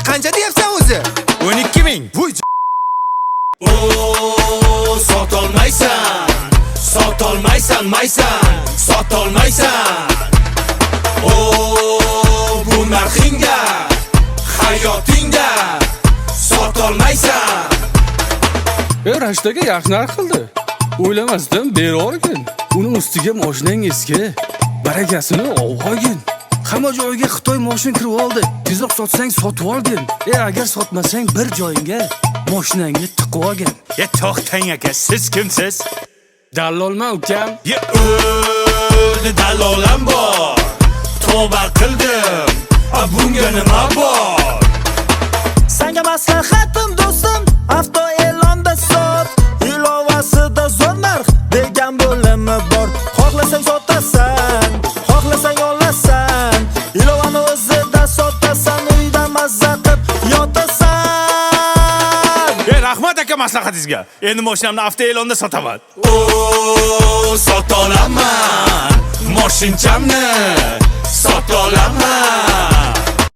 Aka, qancha deyapsan o'zi? 12 ming. Voy. O, sotolmaysan. Sotolmaysan, maysan. Sotolmaysan. O, bu narxingda hayotingda sotolmaysan. E, Rashid aka yaxshi narx qildi. O'ylamasdan berar ekan. Uni ustiga moshinang eski. Barakasini olgin. Hamma joyga Xitoy moshin kirib oldi. Tezroq sotsang, sotib olgin. E, agar sotmasang, bir joyingga moshinangni tiqib olgin. Ya, to'xtang, aka, siz kimsiz? Dallolman, ukam. Ya, o'ldi, dalolam bor. Tavba qildim. A, bunga nima bor? Sanga maslahatim, do'stim, avto e'londa sot. Ilovasida zo'r narx degan bo'limi bor. Xohlasang sotasan, xohlasang olasan. Ilovani o'zida sotasan, uyda mazza qilib yotasan. E, rahmat, aka, maslahatingizga. Endi mashinamni avto e'londa sotaman. O, sotolaman. Moshinchamni sotolaman.